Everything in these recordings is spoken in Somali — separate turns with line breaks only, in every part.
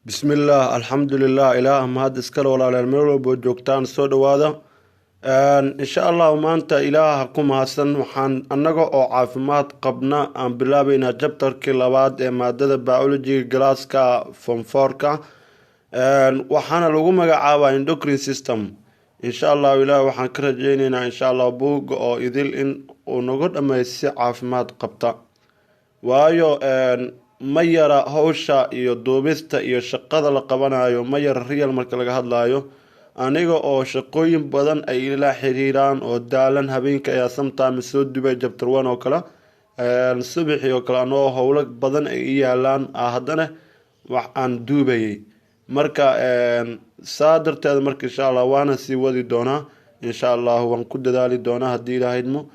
Bismillaah, alxamdulilah, Ilaah mahad iskale. Walaalayaal, meel walbo joogtaan, soo dhowaada. Insha Allahu maanta Ilaaha ku mahadsan, waxaan annaga oo caafimaad qabna aan bilaabeynaa chapterkii labaad ee maadada biologyga, classka form fourka. Waxaana lagu magacaabaa endocrine system. Insha Allahu Ilaah waxaan ka rajeyneynaa, insha Allah, buugga oo idil in uu nagu dhammeeyo si caafimaad qabta, waayo ma yara hawsha iyo duubista iyo shaqada la qabanayo, ma yara real. Marka laga hadlayo, aniga oo shaqooyin badan ay ila xiriiraan oo daalan, habeenka ayaa sometimes soo dubay chapter one oo kale, subaxii oo kale anoo howlo badan ay i yaalaan, haddana wax aan duubayay. Marka saa darteed, marka insha Allah waana sii wadi doonaa, insha Allahu waan ku dadaali doonaa haddii Ilaah idmo.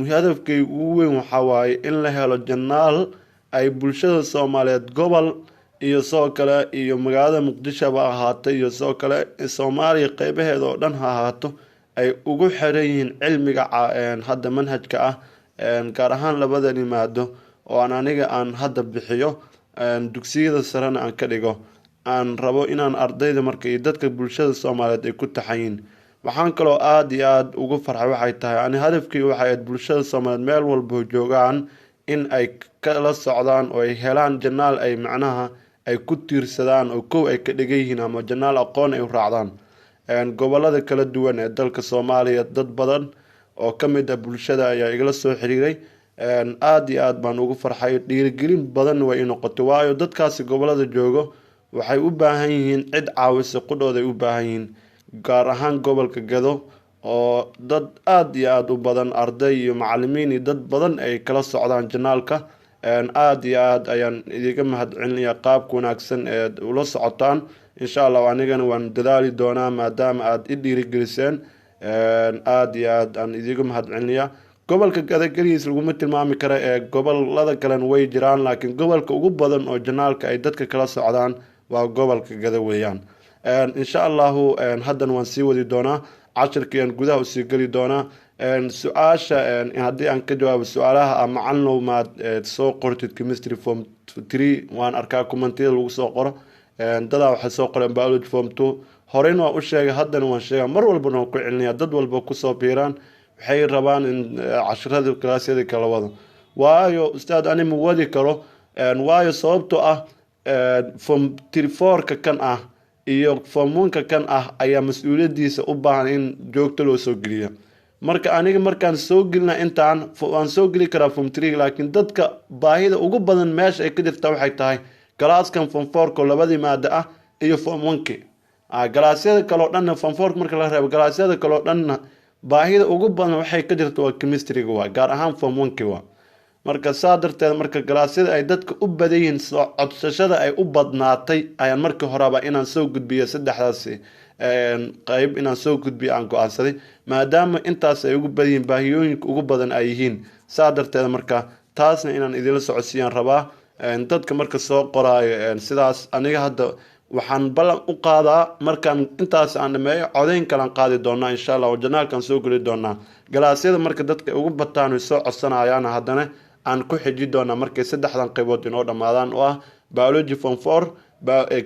Hadafkay ugu weyn waxaa waaye in la helo channel ay bulshada Soomaaliyeed, gobol iyo sidoo kale iyo magaalada Muqdishoba ahaatay, iyo sidoo kale Soomaaliya qeybaheeda oo dhan ha ahaato, ay ugu xiran yihiin cilmiga hadda manhajka ah, gaar ahaan labadani maado oo aan aniga aan hadda bixiyo, dugsiyada sarena aan ka dhigo. Aan rabo inaan ardayda marka iyo dadka bulshada Soomaaliyeed ay ku taxayiin. Waxaan kaloo aada iyo aada ugu farxay waxay tahay, ani hadafkii waxay ahayd bulshada Soomaaliyeed meel walbo joogaan in ay kala socdaan oo ay helaan channel ay macnaha ay ku tiirsadaan oo kow ay ka dhigan yihiin, ama channel aqoon ay u raacdaan. Gobolada kala duwan ee dalka Soomaaliya dad badan oo ka mid ah bulshada ayaa igala soo xiriiray. Aada iyo aada baan ugu farxay, dhiirigelin badan way i noqotay, waayo dadkaasi gobolada joogo waxay u baahan yihiin cid caawisa, qudhooda ay u baahan yihiin, gaar ahaan gobolka Gado oo dad aada iyo aada u badan, arday iyo macalimiin iyo dad badan, ay kala socdaan channelka. Aada iyo aada ayaan idiga mahadcelinayaa qaabka wanaagsan eed ula socotaan. Insha Allah anigana waan dadaali doonaa maadaama aada i dhiirigeliseen. Aada iyo aad aan idiga mahadcelinayaa. Gobolka Gado keligiis laguma tilmaami kara ee gobolada kalena way jiraan, laakiin gobolka ugu badan oo channelka ay dadka kala socdaan waa gobolka Gado weeyaan. Insha Allahu haddana waan sii wadi doonaa, cashirkiiaan gudaha usii geli doonaa. Su-aasha haddii aan ka jawaabo, su-aalaha macalinow maad soo qortid chemistry form three, waan arkaa commentiyada lagu soo qoro. Dadaa waxay soo qoreen biology form two. Horeyna waan u sheegay, haddana waan sheega, mar walbana waan ku celinaya. Dad walba kusoo biiraan waxay rabaan in casharada classyada kala wado, waayo ustaad ani ma wadi karo, waayo sababtoo ah form three fourka kan ah iyo form oneka kan ah ayaa mas-uuliyadiisa u baahan in joogto loo soo geliyo. Marka aniga markaan soo gelina intaan waan soo geli karaa form three, laakiin dadka baahida ugu badan meesha ay ka jirta waxay tahay classkan form fourka oo labadii maado ah iyo form oneki. Classyada kaleo dhanna, form fourka marka laga reebo, classyada kaleo dhanna baahida ugu badan waxay ka jirta waa chemistryga, waa gaar ahaan form oneki waa. Marka saa darteed, marka classyada ay dadka u badan yihiin, soo codsashada ay u badnaatay, ayaan markii horeba inaan soo gudbiyo saddexdaasi qeyb, inaan soo gudbiyo aan go-aansaday, maadaama intaas ay ugu badan yihiin, baahiyooyinka ugu badan ay yihiin. Saa darteed marka taasna inaan idinla socodsiiyaan rabaa. Dadka marka soo qoraayo sidaas, aniga hadda waxaan ballan u qaadaa markaan intaas aan dhameeyo codeyn kalaan qaadi doonaa, insha Allah, oo channelkaan soo geli doonaa. Classyada marka dadka ugu bataan way soo codsanayaan, haddana aan ku xiji doonaa markay saddexdan qaybood inoo dhammaadaan, oo ah biology form four,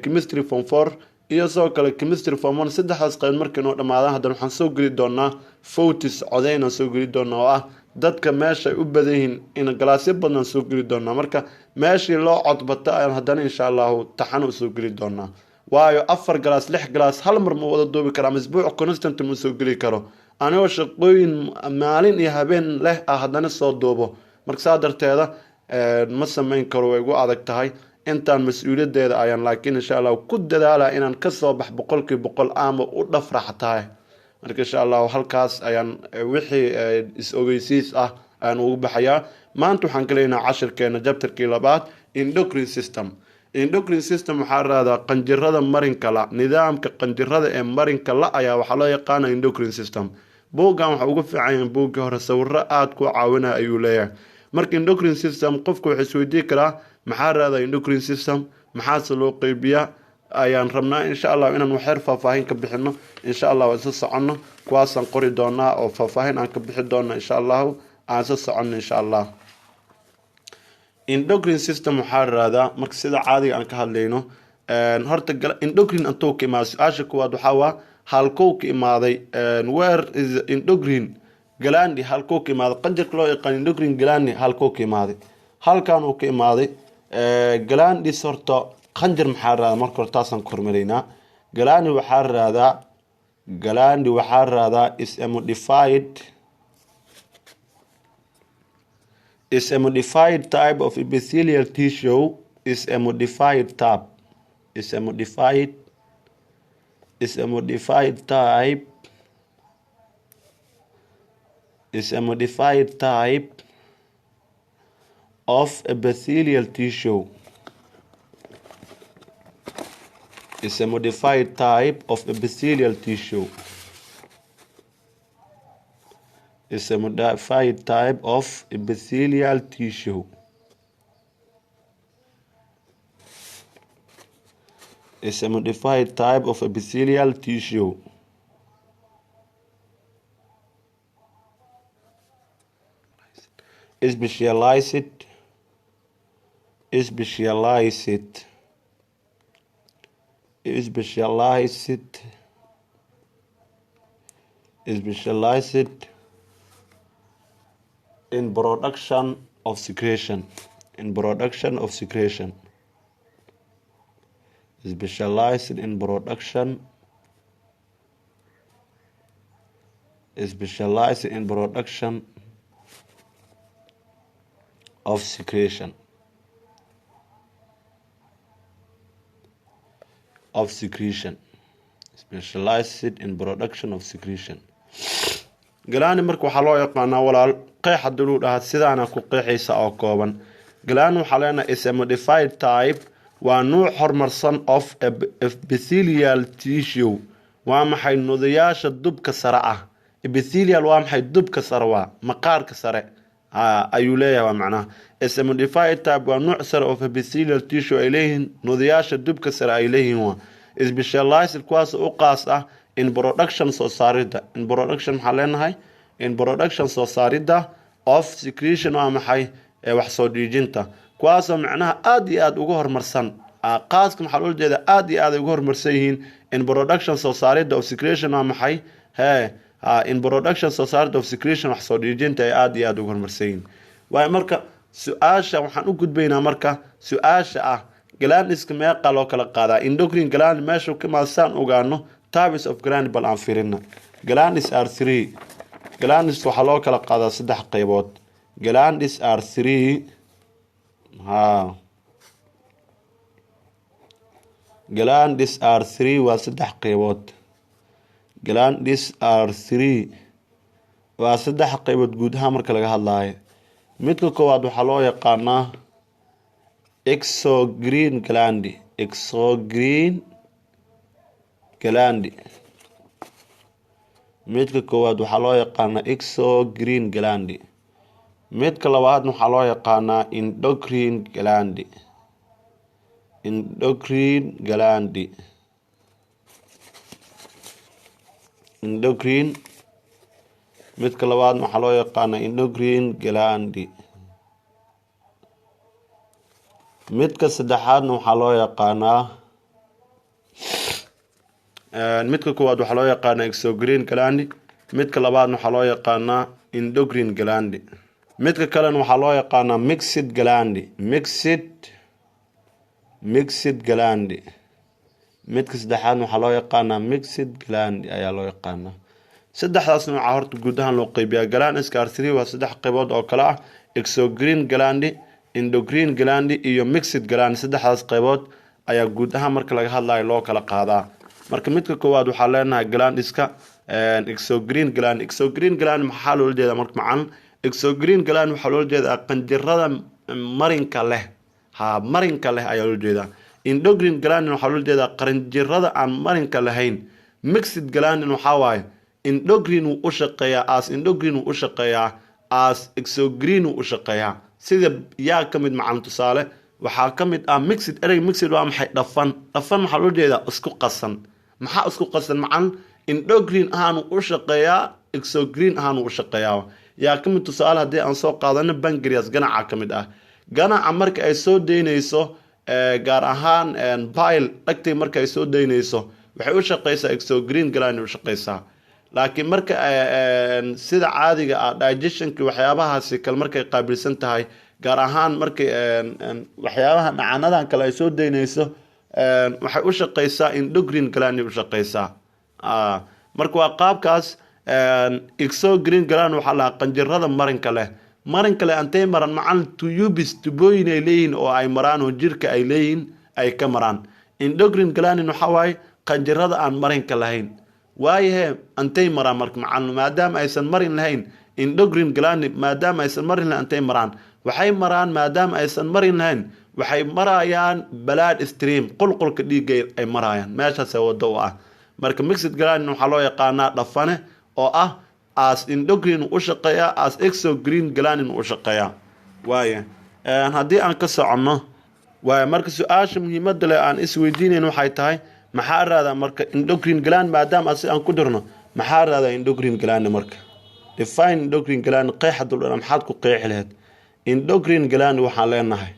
chemistry form four iyo sidoo kale chemistry form one. Saddexdaas qaybood markay inoo dhammaadaan, haddana waxaan soo geli doonaa votes, codeyn aan soo geli doonaa, oo ah dadka meesha ay u badan yihiin in classyo badan soo geli doonaa. Marka meeshii loo codbata ayaan haddana, insha Allahu, taxan usoo geli doonaa, waayo afar class, lix class hal mar ma wada duubi kara ama isbuuc constant ma soo geli karo, anigoo shaqooyin maalin iyo habeen leh ah haddana soo duubo. Marka saa darteeda ma sameyn karo, way igu adag tahay intaan mas-uuliyaddeeda ayaan, laakiin insha Allahu ku dadaala inaan kasoo bax 100% ama u dhafrax tahay. Marka insha Allahu halkaas ayaan wixii is-ogeysiis ah ayaan ugu baxayaa. Maanta waxaan ka leenaha cashirkeena chapterkii labaad, endocrine system. Endocrine system waxaa rahdaa qanjirada marinka la, nidaamka qanjirada ee marinka la ayaa waxaa loo yaqaana endocrine system. Buuggan waxa ugu fiican yahay buuggii hore, sawiro aada ku caawinaya ayuu leeyahay. Marka endocrine system, qofku wuxuu isweydii karaa maxaa rahdaa endocrine system, maxaase loo qeybiyaa? Ayaan rabnaa, insha Allah, inaan waxyar faahfaahin ka bixino. Insha Allah waa isla soconno, kuwaasaan qori doonaa oo faahfaahin aan ka bixi doona, insha Allahu. Aan isla soconno, insha Allah. Endocrine system waxaa rahdaa, marka sida caadiga aan ka hadlayno, Horta endocrine intuu ka imaaday? Su-aasha koowaad waxaa waa halkow ka imaaday. Where is endocrine gland? Halkow ka imaaday qanjirka loo yaqaan endocrine gland? Halkow ka imaaday? Halkan uu ka imaaday glandis. Horta qanjir maxaa raada? Marka hore taasaan ku hormaraynaa. Gland waxaa raahdaa, gland waxaa raahdaa is a modified type of epithelial tissue, is a modified type is a modified is a modified type is a modified type of epithelial tissue, is a modified type of epithelial tissue, is a modified type of epithelial tissue, is a modified type of epithelial tissue, specialized specialized specialized specialized in production of secretion, in production of secretion, specialized in production, specialized in production of secretion, of secretion, specialized in production of secretion. Gland marka waxaa loo yaqaanaa, walaal, qeex haddii luu dhahaa, sidaana ku qeexaysa oo kooban. Gland waxaa leenahay is a modified type, waa nuuc horumarsan, of epithelial tissue. Waa maxay? Nudayaasha dubka sare ah. Epithelial waa maxay? Dubka sare, waa maqaarka sare ayuu leeyahay. Waa macnaha is a modified type, waa nuuc sare, of epithelial tissue ay leeyihiin nudayaasha dubka sare ay leeyihiin. Waa specialized, kuwaas u qaas ah, in production, soo saaridda, in production, maxaa leenahay, in production, soo saaridda, of secretion. Waa maxay? Wax soo dhiijinta. Kuwaasoo macnaha aada iyo aada uga horumarsan. Qaaska maxaa loola jeeda? Aada iyo aad ay uga horumarsan yihiin in production, soo saaridda, of secretion. Waa maxay? He, in production, soo saaridda, of secretion, wax soo dhiijinta, ay aada iyo aada uga horumarsan yihiin. Waayo, marka su-aasha waxaan u gudbaynaa marka su-aasha ah: glandiska meeqa loo kala qaadaa? Endocrine gland meesha ka imaado saan ogaano. Types of gland bal aan firina. Glands are three. Glands waxaa loo kala qaadaa saddex qaybood. Glands are three. Ha, glands are three, waa saddex qaybood. Glands are three, waa saddex qaybood guud ahaan marka laga hadlaayo. Midka koowaad waxaa loo yaqaanaa exocrine gland, exocrine gland. Midka koowaad waxaa loo yaqaanaa exocrine gland. Midka labaadna waxaa loo yaqaanaa endocrine gland, endocrine gland, endocrine. Midka labaadna waxaa loo yaqaanaa endocrine gland. Midka saddexaadna waxaa loo yaqaanaa, midka koowaad waxaa loo yaqaanaa exocrine gland, midka labaadna waxaa loo yaqaanaa endocrine gland, midka kalena waxaa loo yaqaanaa mixed gland, mixed gland. Midka saddexaadna waxaa loo yaqaanaa mixed gland ayaa loo yaqaanaa. Saddexdaas nooca horta guud ahaan loo qeybiyaa. Glandiska are three, waa saddex qeybood oo kale ah: exocrine gland, endocrine gland iyo mixed gland. Saddexdaas qeybood ayaa guud ahaan marka laga hadlayo loo kala qaadaa. Marka midka koowaad waxaa leenahay glandiska exocrine gland. Exocrine gland maxaa loola jeedaa marka, macan? Exocrine gland waxaa loola jeedaa qanjirada marinka leh. Ha, marinka leh ayaa loola jeedaa. Endocrine gland waxaa loola jeedaa qanjirada aan marinka lahayn. Mixed gland waxaa waaye endocrine wuu u shaqeeyaa, as endocrine wuu u shaqeeyaa, as exocrine wuu u shaqeeyaa. Sida yaa ka mid, macan? Tusaale waxaa ka mid ah mixed. Erey mixed waa maxay? Dhafan. Dhafan maxaa loola jeedaa? Isku qasan. Maxaa isku qasan, macan? Endocrine ahaan wuu u shaqeeyaa, exocrine ahaan wuu u shaqeeyaa. Yaa ka mid? Tusaale haddii aan soo qaadano, pancreas, ganaca ka mid ah. Ganaca marka ay soo deynayso Gaar ahaan bile dhagtay marka ay soo daynayso, waxay u shaqeysaa exocrine gland u shaqeysaa. Laakiin marka sida caadiga ah digestionki, waxyaabahaasi kale markay qaabilsan tahay, gaar ahaan markay waxyaabaha dhacanadan kale ay soo daynayso, waxay u shaqeysaa endocrine gland u shaqeysaa. Marka waa qaabkaas. Exocrine gland waxaa lahaa qanjirada marinka leh. Marinka leh antay maran, macalin? Tubes, tubooyin ay leeyihiin oo ay maraan oo jirka ay leeyihiin ay ka maraan. Endocrine gland waxaa waaye qanjirada aan marinka lahayn. Waayahe, antay maraan marka, macalin? Maadaama aysan marin lahayn endocrine gland, maadaama aysan marin lahayn, antay maraan? Waxay maraan, maadaama aysan marin lahayn, waxay marayaan blood stream, qulqulka dhiigga ay marayaan, meeshaasee wado u ah. Marka mixed gland waxaa loo yaqaanaa dhafane oo ah as endocrine u shaqeeya, as exocrine gland u shaqeeya. Waaya, haddii aan ka soconno, waaya, marka su-aasha muhiimada leh aan isweydiinayn waxay tahay: maxaa raadaa marka endocrine gland? Maadaama asi aan ku dirno, maxaa raadaa endocrine gland? Marka define endocrine gland, qeexa duldhana, maxaad ku qeexi lahayd endocrine gland? Waxaan leenahay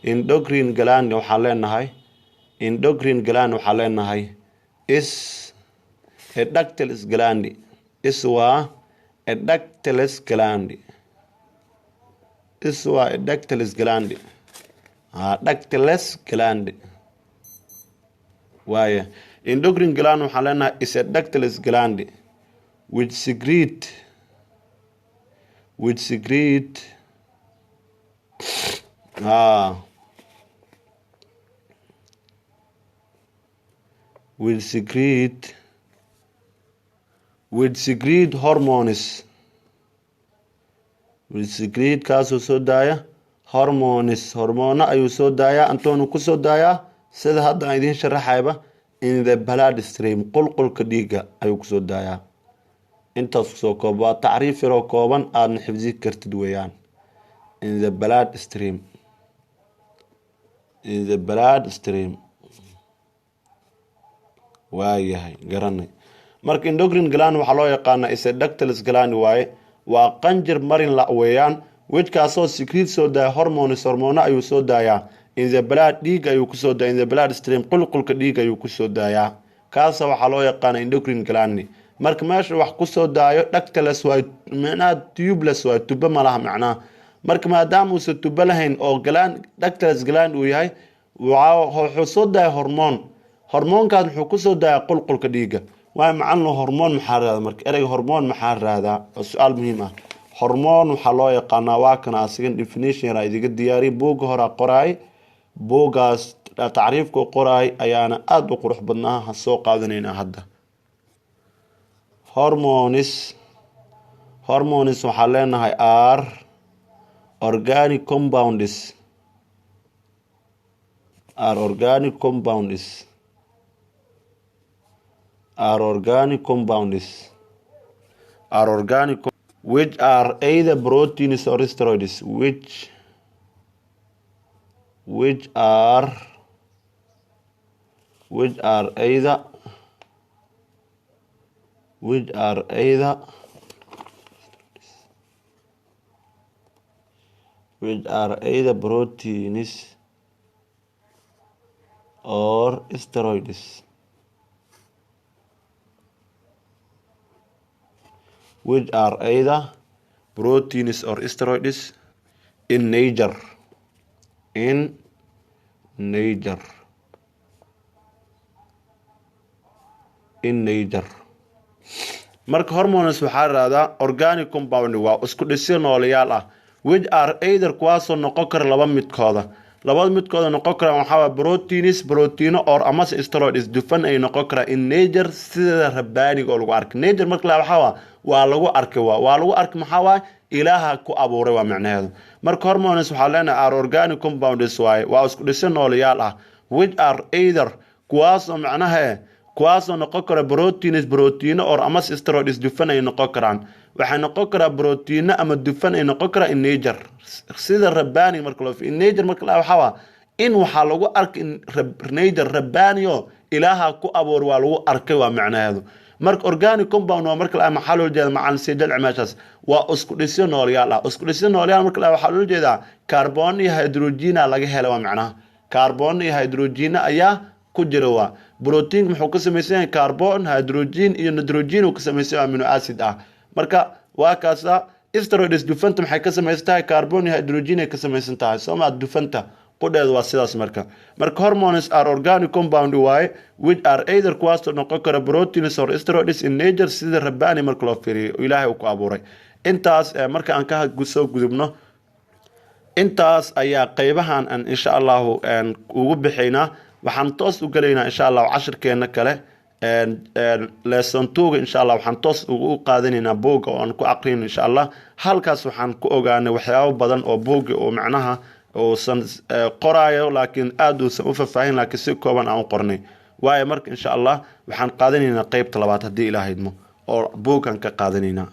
endocrine gland, waxaan leenahay endocrine gland, waxaan leenahay is a ductless gland, is waa a ductless gland, is waa a ductless gland, ductless gland. Waaya, endocrine gland waxaan leenahay is a ductless gland which secrete which secrete hormones, which secrete, kaasoo soo daaya hormones, hormoono ayuu soo daayaa. Antoonu kusoo daayaa sida hadda aan idiin sharaxayba, in the blood stream, qulqulka dhiigga ayuu kusoo daayaa. Intaas kusoo koob, waa tacriif yaroo kooban aadna xifdi kartid weeyaan. In the blood stream, in the blood stream. Waayahay, garanay. Marka endocrine gland waxaa loo yaqaanaa is a ductless gland waaye, waa qanjir marin la weeyaan, whichkaasoo secrete, soo daaya hormones, hormoono ayuu soo daayaa, in the blood, dhiig ayuu kusoo daaya, in the blood stream, qulqulka dhiig ayuu kusoo daayaa. Kaasa waxaa loo yaqaana endocrine gland. Marka meesha wax kusoo daayo ductless waa, micnaha tubeless waa, tubo malaha macnaha. Marka maadaama uusan tubo lahayn oo gland, ductless gland uu yahay, wuxuu soo daaya hormoon. Hormoonkaas muxuu kusoo daayaa? Qulqulka dhiigga. Waay macalin, hormoon maxaa raada? Marka ereyga hormoon maxaa raadaa? Waa su-aal muhiim ah. Hormoon waxaa loo yaqaanaa, waa kana asigan definition yaraa idiga diyaariy. Buugga horaa qoraay, buuggaas tacriifka qoraay ayaana aada u qurux badnaa, ha soo qaadanaynaa hadda. Hormones, hormones waxaa leenahay are organic compounds, are organic compounds, are organic compounds, are organic which are either proteins or steroids, which are either, which are either, which are either proteins or steroids, which are either proteins or steroids in nature, in nature, in nature. Marka hormones waxaa rahdaa organic compound, waa isku dhisyo noolayaal ah, which are either, kuwaasoo noqon kara laba midkooda. Labada midkooda noqon karaan waxaa waa proteins, proteino, or amase steroids, dufan ay noqon karaan, in nature, sida rabaaniga oo lagu arkay. Nature marka la waxaa waa lagu arkay, waa lagu arkay. Maxaa waay? Ilaaha ku abuuray waa macnaheedu. Marka hormones waxaa leenahay are organic compounds waaye, waa isku dhisyo noolayaal ah, which are either, kuwaasoo macnaha kuwaasoo noqon kara proteins, proteino, or amase steroids, dufan ay noqon karaan. Waxay noqon karaa proteino ama dufan ay noqon karaa in nature, sida rabani. Marka loo in nature marka la waxaa waa in waxaa lagu arkay nature rabaniyo ilaaha ku abuur waa lagu arkay, waa macnaheedu. Marka organic compound waa marka la maxaa loo jeeda, macalin? Sii jalci meeshaas. Waa isku dhisyo noolayaal ah. Isku dhisyo noolayaal marka la waxaa loo jeedaa carbon iyo hydrogena laga helay, waa macnaha. Carbon iyo hydrogen ayaa ku jira. Waa proteinka muxuu ka samaysan yahay? Carbon, hydrogen iyo nitrogen uu ka samaysan yahay, amino acid ah. Marka waa kaasa. Steroids, dufanta, maxay ka samaysan tahay? Carbon iyo hydrogen ay ka samaysan tahay, soo ma? Dufanta qudheedu waa sidaas. Marka hormones are organic compound waaye, which are either, kuwaasoo noqon kara, proteins or steroids in nature, sida rabbaani marka loo fiiriyo Ilaahay uu ku abuuray. Intaas marka aan ka soo gudubno, intaas ayaa qeybahan aan insha Allahu ugu bixaynaa. Waxaan toos u gelaynaa, insha Allahu, cashirkeena kale, lesson two-ga. Insha Allah waxaan toos ugu qaadanaynaa buugga oo aan ku aqrino, insha Allah. Halkaas waxaan ku ogaanay waxyaabo badan oo buugga oo macnaha uusan qoraayo, laakiin aada uusan u faahfaahin, laakiin si kooban aan u qornay waayo. Marka insha Allah waxaan qaadanaynaa qeybta labaad haddii Ilaah idmo oo buuggan ka qaadanaynaa.